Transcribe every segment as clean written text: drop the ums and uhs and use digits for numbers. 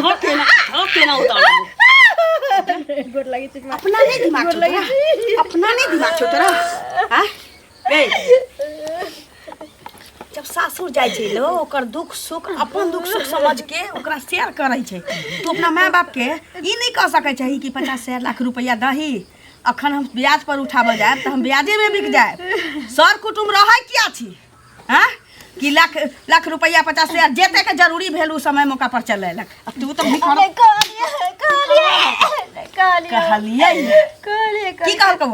धक के ना, धक के ना उतार देबो। गोर लगै छी। अपना नहीं दिमाग छौ तोरा, अपना नहीं दिमाग छौ तोरा। हाँ ए, जब सासुर जाइ छै लोग, ओकर दुख सुख अपन दुख सुख समझ के ओकरा शेयर करै छै। तू अपना माय बाप के ई नहीं कह सकै छही कि 50 लाख रुपया दही, अखन हम ब्याज पर उठाबऽ जायब तऽ हम ब्याजेमे बिक जायब। सर कुटुम्ब रहै किया छी? हाँ, कि लाख लाख रुपया 50,000 जेते के जरूरी भेल उ समय मौका पर चलेलक। आ तू तऽ भी अरे कहलियै, कहलियै, कहलियै। कहलियै। कहलियै। की कहलकौ?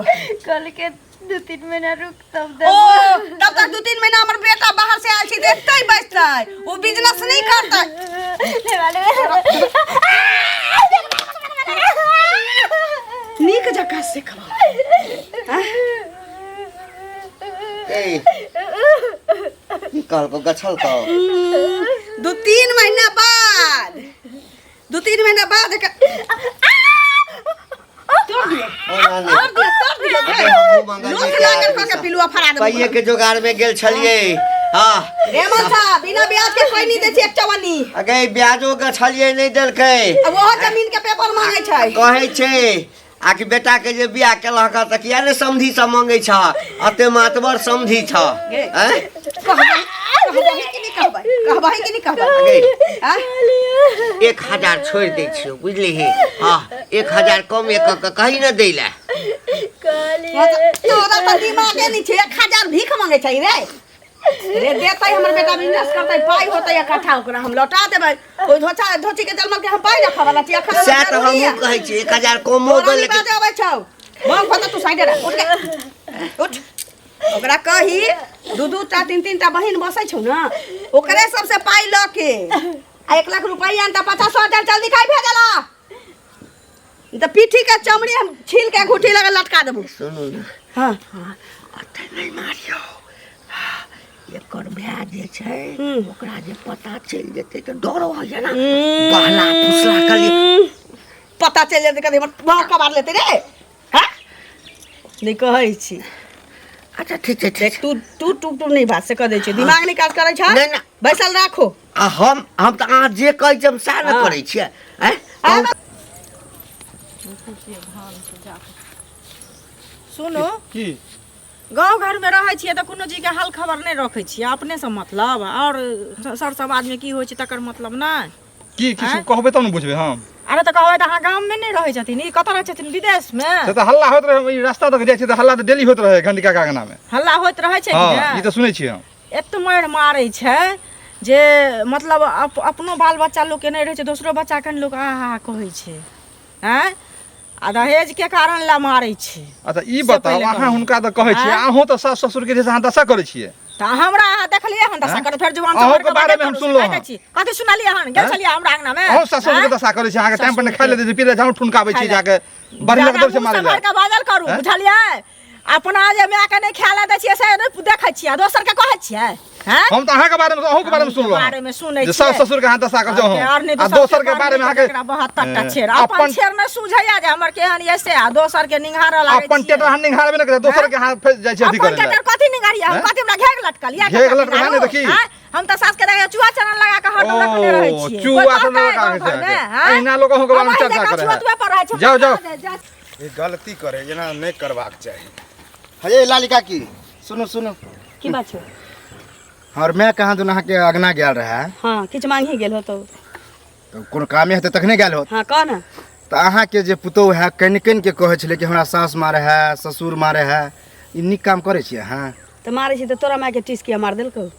कहलकै 2-3 महीना रुक तब ओ देबो। तब तक 2-3 महीना हमर बेटा बाहर से आयल छी तऽ एतै बैसतै, ओ बिजनेस नहि करतै। नीक जकाँ सिखबा। ए, की कहलकौ गछलकौ? 2-3 महीना बाद, 2-3 महीना बाद तोड़ दियो। ओ नानी। तोड़ दियो, तोड़ दियो। अरे हमहूँ मंगलियै लोथ के लागल आदमी कऽ के सब। पिलुआ फड़ा देबो। पाइये के जोगाड़ में गेल छलियै। हाँ। हेमंत साहब, बिना ब्याज के कोई नहीं दै छै एक चवन्नी। अगे ब्याजो गछलियै नहि देलकै। आ ओहो जमीन के पेपर मांगै छै। कहै छै आ कि बेटा के जे बियाह केलहक तऽ किया ने समधी सब मांगै छ, अते मातबर समधी छ। गे। आँय? कहबै, कहबै कि नहि कहबै? कहबै कि नहि कहबै? अगे, आँय? 1000 छोड़ि दै छियौ, बुझलिही? हँ, 1000 कम एक कऽ कही ने दै लए। तोरा तऽ दिमागे नहि छै, 1000 भीख मांगै छै रे। रे देतै हमर बेटा बिजनेस करतै, पाइ होतै इकट्ठा, ओकरा हम लौटा देबै। ओहि धोचा धोची के जलमल के हम पाइ रखऽ वाला छी अखन। सएह तऽ हमहूँ कहै छी, 1000 कमो तोरा दऽ नहि लेकिन बाजऽ अबै छौ। बम फता तू साइडे रह, उठ के उठ। ओकरा कही 2-2 टा 3-3 टा बहिन बसै छौ ने, ओकरे सबसे पाइ लऽ के आ 1 लाख रुपैआ तऽ 50,000 जल्दी खाइ भेजला, तऽ पीठी के चमड़ी हम छील के घुटी लगा लटका देबो। सुनू ने। हाँ। हाँ, अते नहि मारियौ। एकर भाय जे छै ओकरा जे पता चलि जेतै तऽ डर होइए ने, बहला फुसला कली पता चलि जेतै कभी हमर भाव कबार लेतै रे। हाँ, नहि कहै छी। अच्छा ठीक छै, ठीक छै। तू तू टू टू नहि बात से कह दै छी, दिमाग नहि काज करै छै। नहि, नहि। बैसल राखो। आ हम तऽ अहाँ जे कहै छी हम सएह ने हाँ। करै छियै। आँय? सुनू। की? गाँव घरमे रहै छियै तऽ कोनो चीजके हाल खबर नहि रखै छियै, अपनेसँ मतलब आओर सर समाजमे की होइ छै तकर मतलब नहि। की किछु आँय? कहबै तब ने बुझबै हम। अरे तऽ कहबै तऽ अहाँ गाममे नहि रहै छथिन, ई कतऽ रहै छथिन? विदेशमे। से तऽ हल्ला होइत रहै, ई रास्ता तक जाइ छै तऽ हल्ला तऽ डेली होइत रहै घंटिका के अंगनामे। हल्ला होइत रहै छै कि हँ, नहि? ई तऽ सुनै छियै हम। एते मारि मारै छै जे मतलब अपनो बाल बच्चा लोकके नहि रहै छै, दोसरो बच्चाके ने लोक आहा हा कहै छै। आँय, आ दहेजके कारण लए मारै छै। अच्छा ई से बताउ, पहिले अहाँ कहू। हुनका तऽ कहै छियै, आँय? अहूँ तऽ सास ससुर के जे छै अहाँ दशा करै छियै। तऽ हमरा अहाँ देखलियै हन दशा आँय? करैत? फेर जुबान अहूँके सम्हारि कऽ बारेमे हम बाजै सुनलहुँ हन। छी। कथी सुनलियै हन? गेल आँय? छलियै हमरा अंगनामे? अहूँ सास ससुरके आँय? दशा करै छियै, अहाँके टाइम पर नहि खाइ लए दै छै, पी लए झाड़ू ठुनकाबै छी खाइ लए। जाके, बढ़िआँ जादा दौड़ छै मुँह मारै लए। सम्हारि कऽ बाजल करू, आँय? बुझलियै? अपना जे मायके नहि खाय लए दै छियै से नहि देखै छियै, दोसरके कहै छियै? हैं? हम तऽ अहाँके बारेमे, अहूँके बारेमे सुनलहुँ हन। बारेमे सुनै जे सास छियै। ससुरके अहाँ दशा करै छी आओर नहि आ दोसरके बारेमे अहाँके एकरा 72 टा छेड़, अपन छेड़ नहि सुझैया जे हमर केहन ये से, आ दोसरके निंघारऽ लागै अपन छियै। टेटर अहाँ निंघारबे नहि करै, दोसरके अहाँ फेर जाइ छियै अथी अपन करै लए। टेटर कथी निंघारियै हम? हैं? कथी हमरा घेघ लटकल ये? घेघ लटकल है ने तऽ की? हैं? हम तऽ सास के देखै चुआ चरण लगा के हरदम रखने रहै ओ, छियै। चुआ कोइ चरण कहतै लगा के गाँव घरमे, छै। हैं? एहिना लोक अहूँके बारेमे हम चर्चा एहि करै जकाँ है। चुआ पर रहै छी, हम जाउ, जाउ। कहाँ ई गलती करे जेना नहि करबाक चाही। हे लाली काकी, सुनू सुनू। की बात छै? हमर माय कहाँ दुन अहाँके अगना गेल रहे। हाँ, किछु मांगी गेल होतो। तऽ कोनो कामे हेतै तखने गेल होत। हाँ, कह ना। तऽ अहाँके जे पुतोहु है कनि कनि के कहै छलै कि हमरा सास मारे है, ससुर मारे है, ई नीक काम करै छियै अहाँ? तऽ मारै छी तऽ तोरा मायके टीस किया मार देलकौ?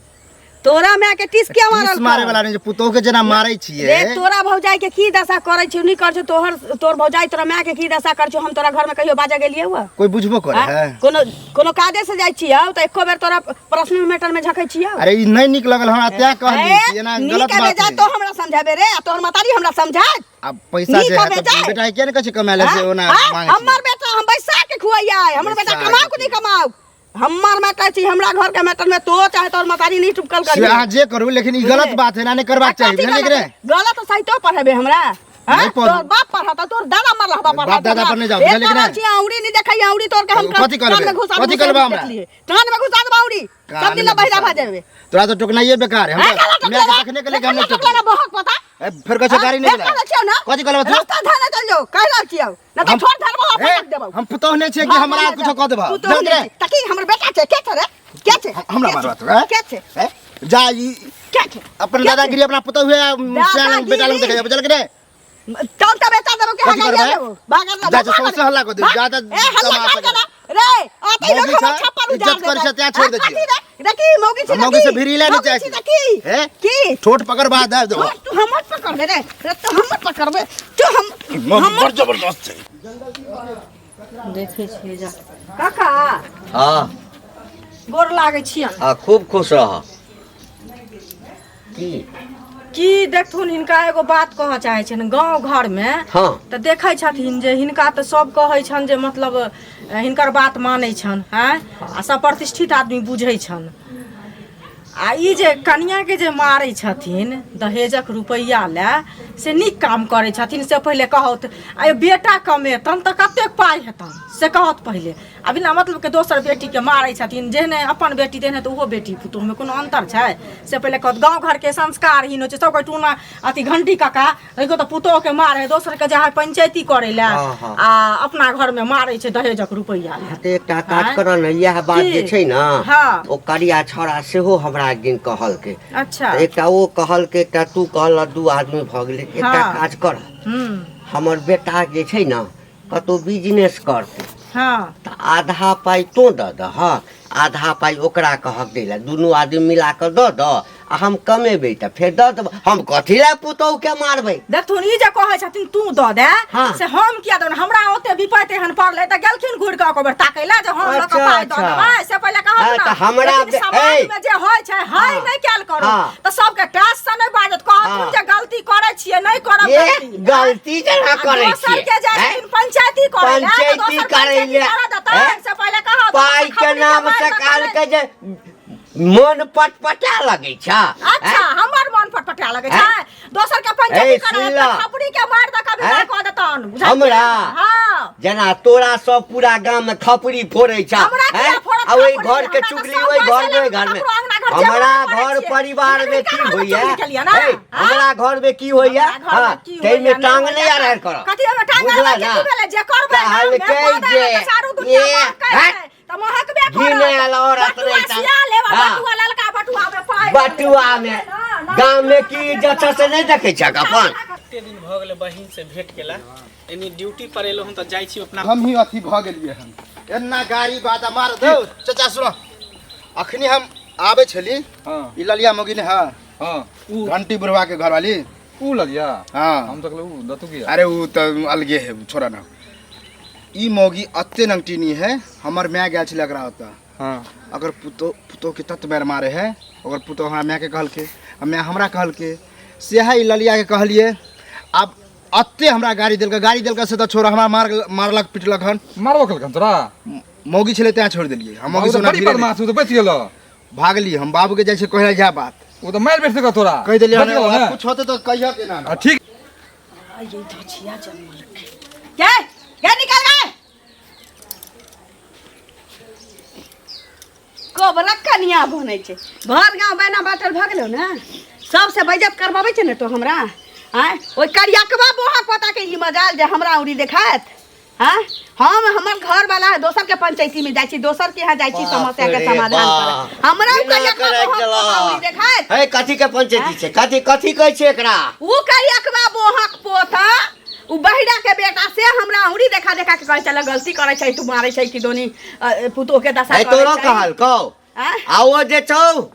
तोरा माय के टीस किया मारल? टीस मारे वाला नहीं, जे पुतोहु के जेना मारै छियै। रे तोरा भौजाई के की दशा करै छियौ, नहीं करै छियौ? तोहर भौजाई तोरा माय के की दशा करै छियौ? हम तोरा घर में कहियो बाजऽ गेलियौ हँ? कोई बुझबो करे आँय? है? कोनो कोनो काजे से जाइ छियौ तऽ एको बेर तोरा पर्सनल मैटर में झकै छियौ? अरे ई नहीं नीक लगल हमरा, तैं कहली ए, कि एना नीक गलत है बात बेजा है। तो हमरा समझाबे रे, आ तोहर मतारी हमरा समझाए? अब पैसा नीक जे है है तऽ बेटा। बेटा के किया नहीं कहै छै कमाय ले, से आँय? ओना आँय? मांगै छै। हमर बेटा हम बैसा के खुआइयै, हमर बेटा बैसा कमाउ के कि नहीं कमाउ? हमर मैटर छी, हमरा घर के मैटर में तो चाहे तोहर मतारी नहीं टुपकल से करी। अहाँ जे करू, लेकिन ई गलत बात है ना, नहीं करबाक चाही, कथी बुझलियै कि गलत नहि? है? गलत सही तो पढ़ेबे हमरा। हाँ? नहीं पढ़ू। तोर बाप पढ़ता, तोर दादा मरल हबा पढ़ता। बाप दादा पर नहीं जाओ, बुझलियै कि नहीं? छी औरी नहीं देखै, औरी तोर के हम कथी करबै? कान में घुसा कथी करबै हमरा? देखलियै। कान में घुसा देबा औरी, सब दिन कान में बहिरा घुसा भऽ जेबै। तोरा तऽ टोकनाइए बेकार है। हाँ, काला हमरा टोकला देखने के लिए हम नहीं टोकला बहक पता। ए, फेर कहै छै गाड़ी नहीं फेर कहै छियौ ना? कथी कहलबा तू? रास्ता धाने चल जाओ, कहि रहल छियौ। ना तऽ छोड़ धरबो, ए, अपन रख देबौ। हम पुतोह नहि छियै कि हमरा कुछो कह देबा। पुतोह नहि छै। तऽ की हमर बेटा छै? के छै रे? के छै? हमरा के छै? मारबा तू, हैं? के छै? ए, जा ई के छै? अपन के दादागिरी छै? अपना पुतोह हुए सियान बेटा लग देखै बुझल कि नहि? तोर तऽ बेटा देबौ कि कथी हगाइया करबै? देबौ? भागल जा, जा, सौंसे हल्ला कऽ देबौ। जा, जा, ए, हल्ला तमाशा कर देना। रे, आते लोग मौगी हमर छै, छप्पर उजाड़ इज्जत करै छै, देतै। तें छोड़ि दै हाँ, छियै। कथी रे? रे की मौगी छै, हम मौगी रे से की? भिड़ी लए नहि मौगी चाहै छै छी। रे की? हे? की? ठोट पकड़ बाद दाबि देबौ। तू हमर पकड़बे रे, रे तू हमर पकड़बे, तू हम मौगी बड़ जबरदस्त छै। देखै छियै जा काका। हँ। गोर लागै छियनि। आ खूब खुश रह। की की देखथुन, हिनका एगो बात कहऽ चाहै छियनि। गाँव घरमे हँ तऽ देखै छथिन जे हिनका तऽ सब कहै छनि जे मतलब हिनकर बात मानै छनि, आँय, आ सब प्रतिष्ठित आदमी बुझै छनि। आ ई जे कनियाके जे मारै छथिन दहेजक रुपैआ लए, से नीक काम करै छथिन से पहिले कहौत। आ बेटा कमेतन तऽ कतेक पाइ हेतन से कहत पहिले। आ बिना मतलबके दोसर बेटीके मारै छथिन, जेहने अपन बेटी तेहने तऽ ओहो बेटी पुतोहुमे कोनो अन्तर छै से पहिले कहत। गाँव घरके संस्कारहीन होइ छै सबके। टूना अथी घंटी काका देखियौ तऽ पुतोहुके मारै, दोसरके जाइ हइ पंचायती करै लए हँ, हँ। आ अपना घरमे मारै छै दहेजक रुपैआ लए। तऽ एकटा काज आँय? करऽ ने, इएह बात की? जे छै ने, हँ। ओ करिया छौड़ा सेहो हमरा एक दिन कहलकै। अच्छा। तऽ एकटा ओ कहलकै, एकटा तू कहलह, दू आदमी भऽ गेलै। एकटा हँ। काज कर, हूँ हमर बेटा जे छै ने कतहु बिजनेस करतै, हँ तऽ आधा पाइ तोँ दऽ दह, आधा पाइ ओकरा कहक दै लए। दुनू आदमी मिला कऽ दऽ दह आ हम कमेबै तऽ फेर दऽ देबै। हम कथी लए पुतोहुके मारबै? देखथुन, ई जे कहै छथिन तू दऽ दे, हँ। से हम किया दऽ? हमरा ओते विपैत एहन पड़लै तऽ गेलखिन घुरि कऽ एको बेर ताकै लए जे हम लऽ कऽ अच्छा, पाइ दऽ अच्छा। देबै से पहिले कहू हँ, ने। तऽ हमरा लेकिन समाजमे ए। जे होइ छै हइ हँ। नहि कयल करू। हँ। तऽ सबके टैक्स से नहि बाजत, कहथुन हँ। जे गलती करै छियै, नहि करब ए, गलती। गलती जेना आ करै दोसर छियै के जाइ हैं? छथिन पंचायती करै लए, तऽ पंचायती दोसर करै पंचायती लए, करऽ देतनि हैं? से पहिले कहत। पाइ के खपरी के नाम मारि से कऽ कहलकै जे मन पटपटा लगै छ। अच्छा, हमर मन पटपटा लगै छै? हैं? दोसर के पंचायती ए, करे सुन तऽ ल। खपरी के मारि दऽ कऽ विदा हैं? कऽ देतन, बुझलियै? हमरा? हँ। जेना तोरा सब पूरा गाम में खपरी फोड़ै छ, हमरा किया हैं? फोड़त आ ओहि खपरी? घर के हमरा तऽ चुगली सब ओहि पैसे घर में ओहि लऽ घर में ककरो अंगना घर जेबो हमरा नहि करै घर छियै। परिवार में हिनका की घरमे होइया? चुगली केलियै ने? हे, हैं? हमरा घर में की होइया? हमरा घरमे हाँ, की ताहिमे होइया, नहि टांग नहि होइया? अड़ायल करऽ। कथी ओहिमे टांग बुझला अड़ायल छै? ना? की भेलै? जे करबै गाममे, कहलकै पौधा जे तऽ चारू दुनिया ए, महकै हट। छै, तऽ महकबे करत। घिनायल औरत बटुआ नहि तऽ- सिया लेब आ हाँ। बटुआ, ललका बटुआमे पाइ लऽ लेब। बटुआ में गाम में की इज्जत छै से नहि देखै छक अपन? कते दिन भऽ गेलै बहिन से भेंट केला। एनी ड्यूटी पर एलहुँ हन तऽ जाइ छी अपना। हम ही अथी भऽ गेलियै हन, एना गाड़ी बात मार दौ। चाचा सुनो, अखनी हम आबै छली, हँ ई ललिया मौगी ने हँ, हँ उ घंटी बुढ़वा के घरवाली। उ लगिया? हाँ। हम तऽ कहलहुँ उ दतुकिया। अरे उ तऽ अलगे है, छोड़ा ना। ई मौगी अते नंगटीनी है, हमर माय गेल छलै एकरा ओतऽ। हँ। अगर पुतो पुतोह के तत मारि मारे है, ओकर पुतोह हमरा मायके कहलकै आ माय हमरा कहलकै, सएह ई ललियाके कहलियै। आब अते हमरा गाड़ी देलकै, गाड़ी देलकै से तऽ छोड़, हमरा मार मारलक पिटलक हन। मारबो केलकन तोरा? मौगी छलै तेँ छोड़ि देलियै हम। मौगी ओ तऽ से ओना बड़ी भिड़े नहि। बदमाश, उ तऽ बचि गेलो। भागली हम, बाबूके जाइ छै कहै इएह बात। ओ तऽ मारि बैठ सकै तोरा। कहि देलियै। बचि गेलो ने? कुछ होतै तऽ कहियो के ना। आ ठीक। ये धचिया जन्मलकै। गए गए, निकल गए। कोबला कनिया बनै छै, भर गाँव बैना बाटल भऽ गेलौ ने, सबसे बेइज्जत करबाबै छै ने तो हमरा। आँय, ओहि करियकबा बोहा पोता के ई मजाल जे हमरा उरी देखायत? हाँ, हम हमर घर वाला है, दोसर के पंचायती में जाइ छी, दोसर के यहाँ जाइ छी समस्या के रे समाधान बाप। करे। हमरा उ एना करियकबा करै बोहा छलह। पोता उरी देखायत? हे, कथी के पंचायती छै? कथी कथी कहै छै एकरा? उ करियकबा बोहक पोता, उ बहिरा के बेटा से हमरा उरी देखा देखा के कहै छलै गलती करै छै तू, मारै छै कि दोनी पुतोह के दशा हे करै तोरो छै। कहलकौ? आँय? आ ओ जे छौ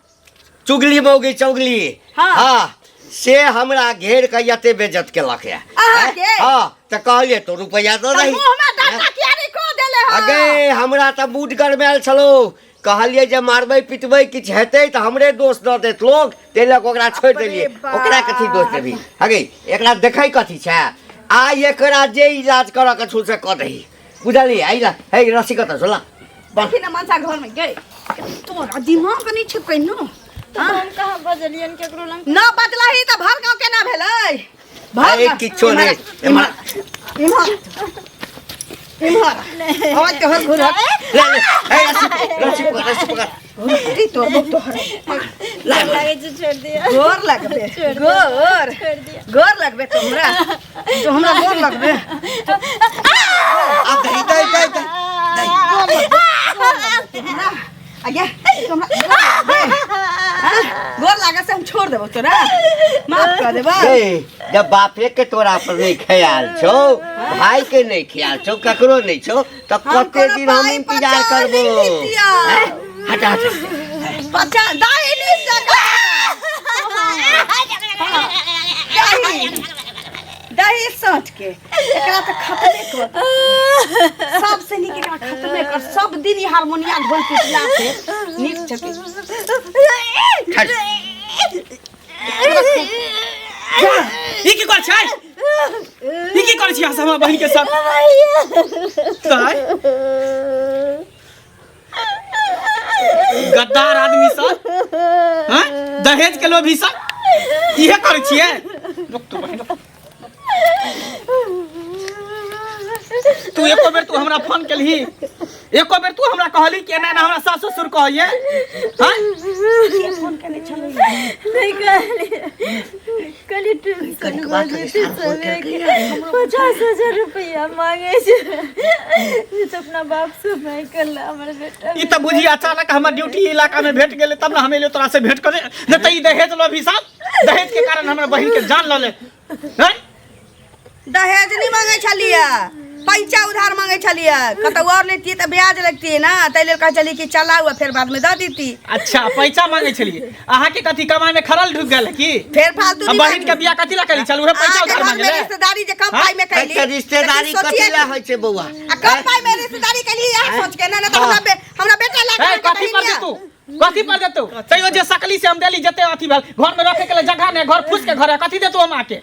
चुगली मौगी चुगली, हाँ। हाँ, से हमरा घेर के एते बेज्जत केलक या। अहाँके? हाँ, तऽ कहलियै तो रुपैआ दऽ तऽ दही। मुँहमे डंटा किया नहि कऽ देले हँ? अगे हमरा तऽ मूड गरमायल छलौ, कहलियै जे मारबै पिटबै किछु हेतै तऽ हमरे दोष दऽ देत लोग, ताहि लऽ कऽ ओकरा छोड़ि देलियै। बाप। ओकरा कथी दोष देबही? हगे, एकरा देखै कथी छै? आ एकरा जे इलाज करऽ के छौ से कऽ दही, बुझलियै? एहि ला हे रस्सी कतऽ छौ? ला। देखी ने मनसा घर में गई, तोरा दिमाग नहीं छै कहिनो। तऽ हम कहाँ बजलियनि केकरो लग? न बदलही तऽ भर गाँव केना भेलै? भाग अरे किछो नहि एम्हर इम्हर इम्हर आवाज के हर घुर ले ले ए रस्सी रस्सी पकड़ रस्सी पकड़ ई तोर बहुत तोहर लागै छै छोड़ दिया गोर लगबे गोर गोर लगबे तोहरा तो हमरा गोर लगबे अब दही दही दही दही आज्ञा तोहरा गोर लागत से हम छोड़ देबो तोरा माफ कर देबो ए, जब बापे के तोरा पर नहीं ख्याल छौ भाई के नहीं ख्याल छौ ककरो नहीं छौ तो हम कते कोनो दिन हम पाइ इंतजार पचा करबो नहीं लितिया। हैं? हटा हटा पचा दाई नहीं सका दही दही सोच के एकरा तऽ खतमे कर सबसे नीक एकरा खतमे कर सब दिन ई हारमोनिया ढोल पिटला से नीक छथि हट ई की कर छै ई की कर छी अहाँ सब हमरा बहिन के साथ ताय गद्दार आदमी सब हैं दहेज के लोभी सब इहे करै छियै रुक तू बहिन रुक। तू एको बेर तू हमरा फोन केलही एको बेर तू हमरा कहली कि एना एना हमरा सास ससुर कहैये हैं नहीं कहलिए कहलिए ट्यूशन 50,000 रुपया मांगे छै जे तऽ अपना बाप से मांगि के ला हमर बेटा ई तऽ बुझी अचानक हमर ड्यूटी इलाका में भेट गेलै तब ने हम एलियै तोरा से भेंट करे नहि तऽ ई दहेज लोभी सब दहेज के कारण हमर बहिन के जान लऽ ले हैं दहेज नहीं मांगे छलियै पैसा उधार मांगे छलियै कतौ और लेतियै तऽ ब्याज लगतियै ना ताहि लेल कहै छलियै कि चलाउ आ फेर बाद में दऽ देती अच्छा पैसा मांगे छलियै अहाँके कथी कमाई में खरल ढुक गेल की फेर फालतू हम नहीं बहिन के बियाह कथी ला करी चल उहे पैसा अहाँके उधार घर मांगे में ले रिश्तेदारी जे कम हाँ? पाई में कैली अच्छा रिश्तेदारी लेकिन कथी सोचिए ला होइ छै बौआ आ कम पाई में रिश्तेदारी कैली इएह सोच के ना ना तऽ हमरा हमरा बेटा ला ए कथी पर देतू कथी पर देतू तैयो जे सकली से हम देली जते अथी भेल घर में रखे के लिए जगह नहीं घर फूस के घर है कथी देतू हम आके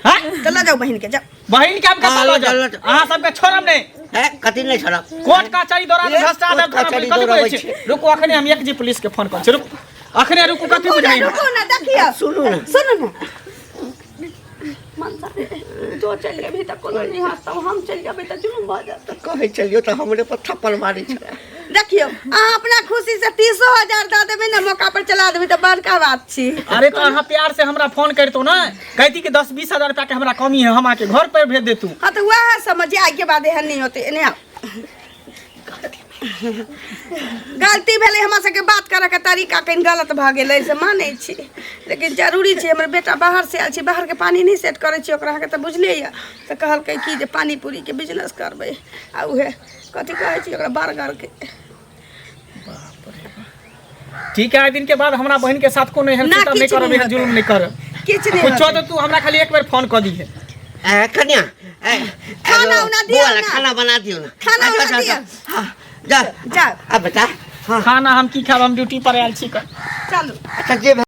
हैं तऽ लऽ जाउ बहिन के जाउ बहिन के हम कतऽ हाँ, लऽ लऽ जाउ, जाउ लऽ जाउ। अहाँ सबके छोड़ब नहि हैं कथी नहीं छोड़ब कोर्ट कचहरी दौड़ा ए, भ्रष्टाचार कोर्ट कचहरी कथी दौड़ाबै बोलै छी रुकू अखने हम एक जी पुलिस के फोन करै छी रुकू अखने रुकू कथी बुझाइ रुकू ना देखियौ सुनू ना सुनू ना मनसा जो चलि जेबही तऽ कोनो नहि हँसतौ हम चलि जेबै तऽ जुलुम भऽ जेतौ कहै छलियौ तऽ हमरे पर थप्पड़ मारै छलै देखियौ अहाँ अपना खुशी से 30,000 दऽ देबै ने मौका पर चला देबै तऽ बड़का बात छी अरे तो अहाँ प्यार से हमरा फोन करतो ना कहती कि 10-20 हजार रुपया के हमरा कमी है हम आके घर पर भेज देतू हाँ तऽ वएह समझिए आइ के बाद एहन नहि होतै एने आउ गलती भेलै हमरा सबके बात करऽके तरीका कनि गलत भऽ गेलै से मानै छी लेकिन जरूरी छै हमर बेटा बाहरसँ आयल छै बाहरके पानि नहि सेट करै छै ओकरा अहाँके तऽ बुझले यऽ तऽ कहलकै कि जे पानी पूरीके बिजनेस करबै आ उहे कथी कहै छी ओकरा बर्गरके ठीक है दिन के बाद हमरा बहन के साथ कोनो एहन ना, सितम नहीं किछु करब नहि एहन जुल्म नहीं करब किछु नहि कुछो होतै। तो तू हमरा खाली एक बेर फोन कर दीहे ए कन्या ए खाना एगो उना दियौ बौआ ला ना। खाना बना दियौ ना खाना अच्छा, उना अच्छा, दियौ। अच्छा। हाँ, जा जा अब बेटा हाँ खाना हम की खाब हम ड्यूटी पर आयल छी चलू अच्छा जे